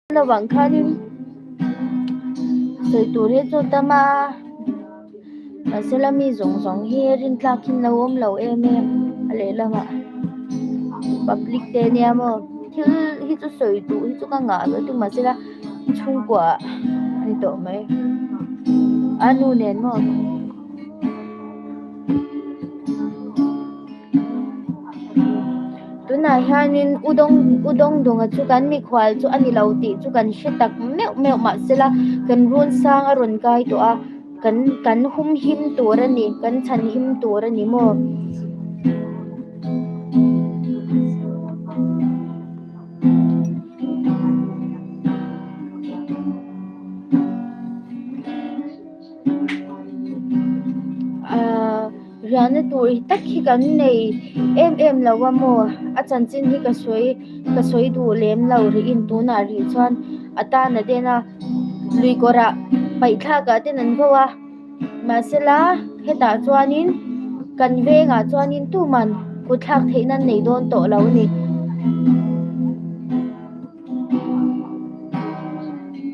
Lovang khanin sawi tur hi chu tam a, mahsela mi zawng zawng hi rintlak hi an lo awm lo em em a lehlamah public te nia maw thil hi chu sawi duh hi chu ka ngah ve thung mahsela chhungkua a ni tawh mai a nu nen maw. Tunah hianin u dawng u dawng dawnga chu kan mikhual chu a ni lo tih chu kan hre tak meuh meuh mahsela kan run sang a rawn kai tawh a kan kan hum him tur a ni kan chhan him tur a ni maw. Ahh riahna tur hi tak hi kan nei em em lo a maw a chanchin hi ka sawi ka sawi duh lem lo rih in tunah rih chuan a tan a den a lui kawrah paih thlakah ten an vo a mahsela hetah chuanin kan vengah chuanin tuman kut thlak theihna an nei dawn tawh lo a ni.